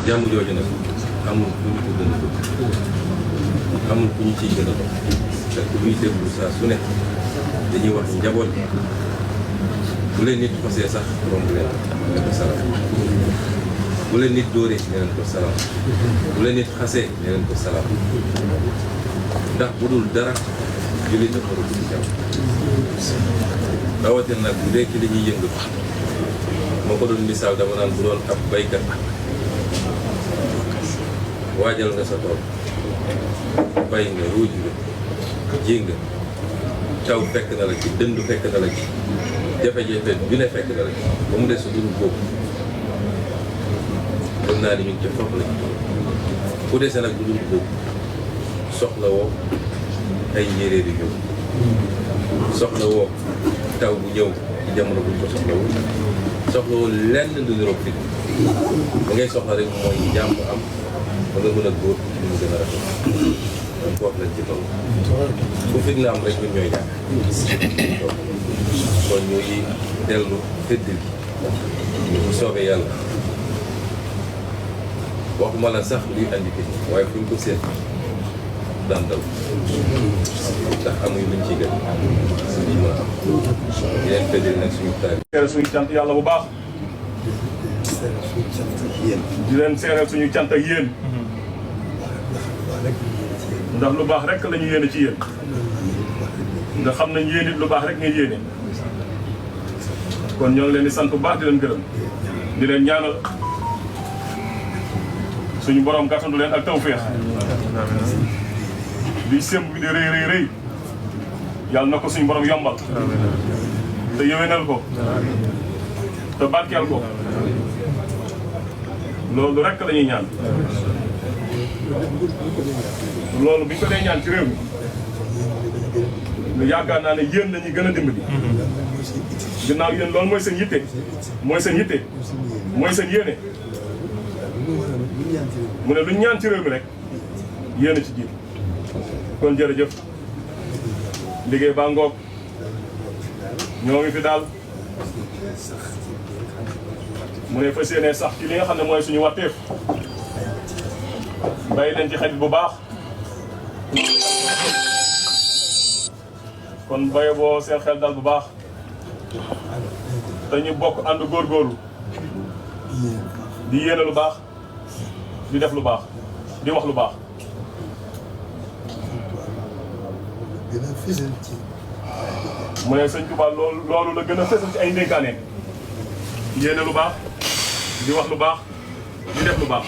jàmm jooju nag amul ku ñu ko gën a bëgg amul ku ñu ciy gën a dox te ku ñuy déglu saa su ne dañuy wax njaboot bi bu leen nit xosee sax romb leen ne ko salaam bu leen nit dóoree ne leen ko salaam bu leen nit xasee ne leen ko salaam ndax bu dul dara jullit dafa war a dugg jàmm rawatina nag bu dee ci li ñuy yëngatu moo ko doon misaal dama naan bu doon ab baykat waajal nga sa tool bay nga ruuj nga ji nga taw fekk na la ci dënd fekk na la ci jafe-jafe bi ne fekk na la ci ba mu des sa dugub boobu gëm naa ni ñun ca foofu lañ ku dese nag dugub boobu soxla woo ay njéeréer yu ñëw soxla woo taw bu ñëw ci jamono buñ ko soxlawul soxla woo lenn lu niroog fit ba ngay soxla rek mooy jàmm am ba nga mën a góor ci lu mu gën a rafet kon foofu lañ ci toll bu fit na am rek ñun ñooy ñàkk kon ñu ngi dellu tëddil bu soobee yàlla waxuma la sax luy andi fit waaye fuñ ko seet daan daw ndax amuñ luñ ciy gën lii ma am di leen tëddil nag suñu taal seeral suñu cant yàlla bu baax di leen seeral suñu cant ak yéen ndax lu baax rek la ñu yéene ci yéen nga xam nañ yéen it lu baax rek ngeen yéene kon ñoo ngi leen di sant bu baax di leen gërëm di leen ñaanal suñu borom gàttandu leen ak tawféex liy sëmb bi di rëy rëy rëy yàlla na ko suñu borom yombal te yéwénal ko te barkeel ko loolu rek la ñuy ñaan loolu bi ñu ko dee ñaan ci réew mi yaakaar naa ne yéen la ñuy gën a dimbali ginnaaw yéen loolu mooy seen yitte mooy seen yitte mooy seen yéene mu ne lu ñu ñaan ci réew mi rek yéen a ci jiit kon jërëjëf liggéey baa ngoog ñoo ngi fi daal mu ne fas yéene sax ci li nga xam ne mooy suñu watteef bàyyi leen ci xarit bu baax kon baye boo seen xel dal bu baax te ñu bokk ànd góorgóorlu di yéene lu baax di def lu baax di wax lu baax mu ne sëñ Tuubaa loolu la gën a fësal ci ay ndénkaane yéene lu baax di wax lu baax di def lu baax